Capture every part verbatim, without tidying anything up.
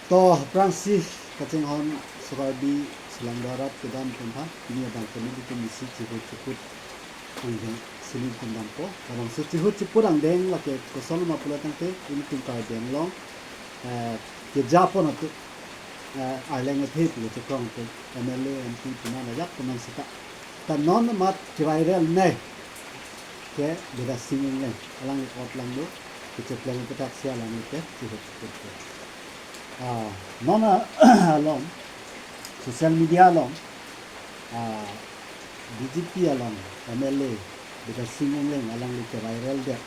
To, aphrangsi kachinghon Sukarbi Selam Darat kedam pen aphan, pini abang kami di tum isi chihut chiput angdeng sini pen dampo. Labangso chihut chiput angdeng lake koson ma pulo tangte, ilitum Karbi Anglong, eh, kejapon atum, eh, arleng ethe pu chekrong atum, M L A, M P, puna lajak penang seta. Ta non amat keviral ne ke Bidya Sing Engleng, alangli ot langno kechoklem aputhak si alangli ke chihut chiput. Ah, non along, social media along, ah, B J P along M L A Bidya Sing Engleng alangli keviral det,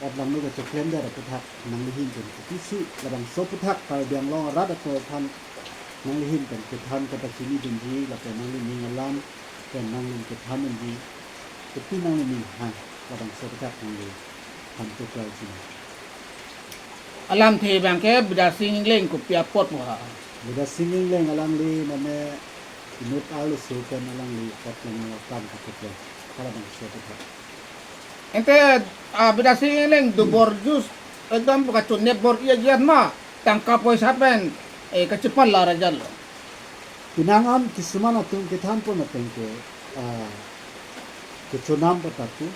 ot langno kechoklemdet aputhak nanglihin pen kopisi, labangso aputhak Karbi Anglong arat atum aphan nanglihin pen kethan kata chinidunji, lapen nanglining alam pen nangli kethan dunji, kopi nanglining ha, labangso aputhak nangliphan choklo chini. Alamthe abang ke Bidya Sing Engleng kopi apot mo ha? Bidya Sing Engleng alangli mane inut arloso pen alangli ot langno akam kachoklo, halabangso aputhak. Ante, ah, Bidya Sing Engleng dobor jus, ekdom kachonep bor-i ajat ma, tangka poisa pen, eh, kachepala ajat lo. Pinangan kisuman atum kethanpon ateng ke, ah, kechonam patatu,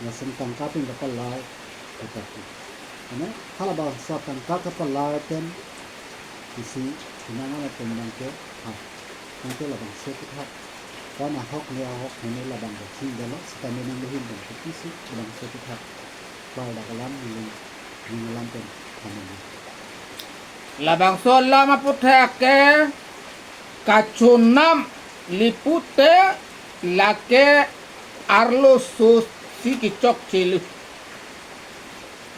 lason tangka pen kapalai patatu. Ane, halabangso tangka kapalai pen, isi pinangan atum abang ke, ha, ante labangso aputhak. Wan ahok ne ahok ne labang ke sing dalo, seta ne nanglihin pen kopisi, labangso aputhak. Pardak alam, ning, ning alam pen than nangji. Labangso alam aputhak ke kachonam lipute lake arloso si kechokche lo.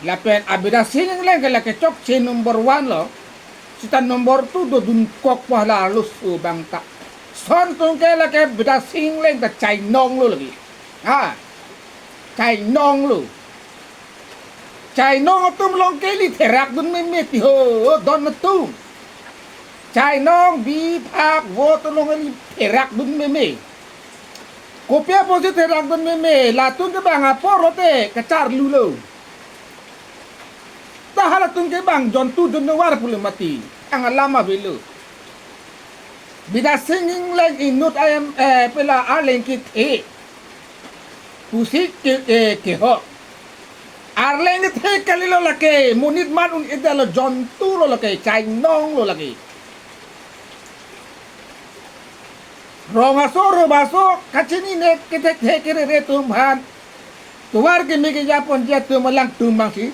Lapen a Bidya Sing Engleng ke lake chokche number one lo. Seta number two dodun kok pahla arloso abang ta. Lason atum ke lake Bidya Sing Engleng ta chainong lo lake. Ha. Chainong lo. Chainong atum along ke ili therak dun meme ti ho, don atum. Chainong, bi, phak, vo atum along ili therak dun meme. Kopi apotsi therak dun meme, latum ke bang apor lote kacharlu lo. Ta halatum ke bang jontu jonawar pulo mati, ang alam avelo. Bidya Sing Engleng inut ayam, eh, pela arleng kethe pusi ke, eh, keho. Arleng kethe kalilo lake, monit man un-edetlo, jontu lo lake, chainong lo lake. Rong aso, ro baso, kachinine kethekthe kerere atum aphan. Tovar keme kejaponji atum alangtum abangsi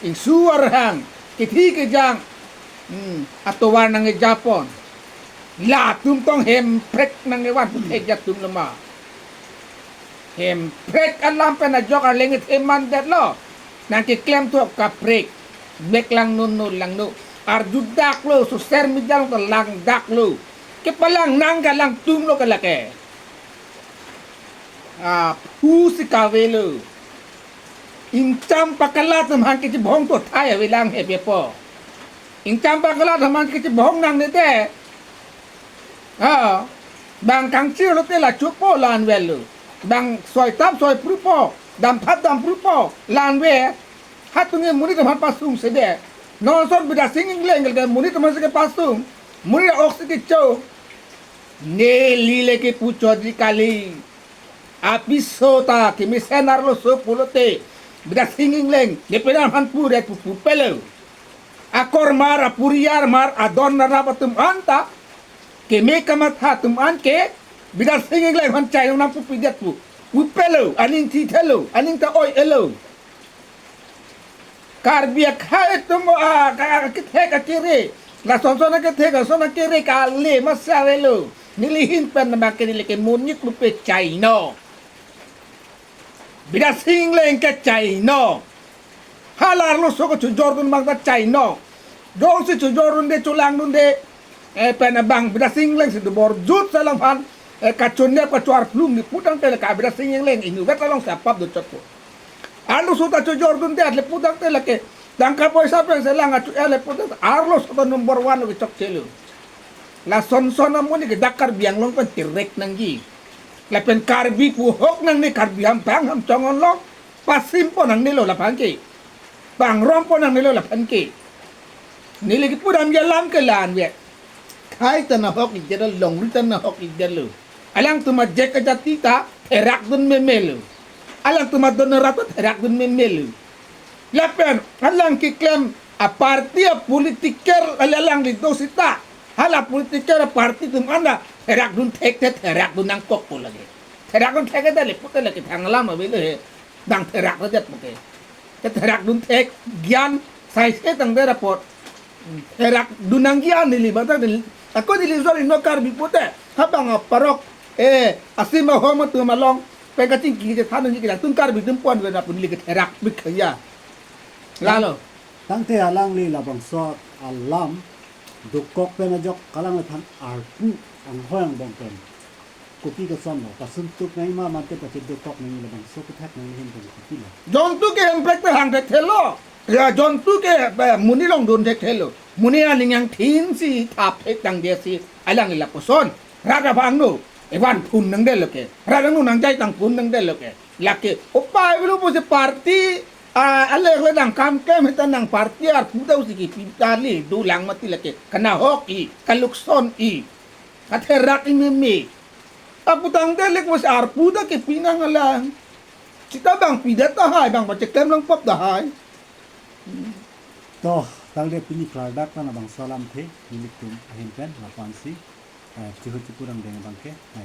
ingsu arhang, kethi kejang, hmm, atovar nangkejapon. Latum tong hemprek nangkevan puthekji atum lo ma. Hemprek alam pen ajok arleng kethe mandetlo. Nangkeklem thu kaprek. Bek langno no langno. Arjudak lo, social media along ta langdak lo. Kepalang nang ke alangtum lo ke lake. Ah, phu si kave lo. Ingcham pakala atum aphan kechibhong to thai avelang hepepo. Ingcham pakala atum aphan kechibhong nangne te. Ah, bang kangchir lote la chupo la-an avelo. Bang soi tap soi prupo, dam thap dam prupo, la-an ave. Hatung ke monit atum aphan pasung sede. Non ason Bidya Sing Engleng ke monit atum aphan si kepasung. Monit ok si kecho. Neli le kepu chodri kali. Apiso ta kemesen arloso pulote Bidya Sing Engleng, ne penang aphan puret pu pupelo. Akormar, apuriarmar, adon arap atum anta keme kamatha atum an ke Bidya Sing Engleng aphan chainong nangpupidet pu pupelo, aning thithelo, aning ta oi-elo. Karbi akhei atum, ah, ka, ka, kethek akere. Lason son akethek, lason akere kali masi avelo. Nelihin pen nama ke neli ke monit pupe chainong. Bidya Sing Engleng ke chainong. Hala arloso kechojordun abang ta chainong. Jongsi chojordunde cholangdunde, eh, pen abang Bidya Sing Engleng si dobor jut si alangphan, eh, kachonep kachoarplum ni putangte le ka Bidya Sing Engleng inutvet along si apap dochotpo. Arloso ta chojordunde atle putangte lake tangka poisa pen si alang achu-e le putangte arloso ta number one lo kechokche lo. Lason son amonit ke dak Karbi Anglong pen tirek nangji. Lapen Karbi pu ahok nangne, Karbi ham bang ham chongon lo. Pasimpon nangnelo laphan ke. Pangrompon nangnelo laphan ke. Neli kipu damji alam ke la-an ave. Khai ta nahok-ikdetlo, longri ta nahok-ikdetlo. Alangtum ajat ajati ta therakdun memelo. Alangtum adon arat ta therakdun memelo. Lapen alang keklem aparty apolitical, alangli do seta, hala political aparty atum anta therakdun thek te therakdun nangkokpo lake. Therakdun thek te le pute lake thang alam avelo he. Dang therak ta jat pute. Te therakdun thek gyan sai se tangdet apot. Therakdun nangji an neli batak neli. Ako neli jor ino Karbi pute. Habang aparok, eh, asim ahom atum along pen kachingki chethan nangji ke, latum Karbi atum pon ave na pu neli ke therak bik ya. Lalo. Tangte alangli labangso alam dokok pen ajok kalang le than arpu anghoi angbong pen. Kopi kosonlo, pasuntuk nangji ma mate pachedokok nangji, labangso kethak nangji ahin pen kopilo. Jontu ke hemprek pen hang thekthelo. Ya, jontu ke, eh, monit along dun thekthelo. Monit aning yang thin si thap thek tangdet si alangli lapuson. Rat abang no, evan phun nangdetlo ke. Rat angno nangjai tang phun nangdetlo ke. Lake, opai avelo pusi party, ah, alek le nang kam klem heta nang party arpu ta usi kipi ta le dolang mati lake. Kanahok-i, kalukson-i, katherak-i meme. Aputang delek pusi arpu ta kipi nang alang. Seta bang pidet tahai, bang pacheklem lang pop tahai. To, tangte pini klardak ta labangso alamthe, nelitum ahin pen, lapu-ansi, eh, chihu chipu rang deng abang ke, hai.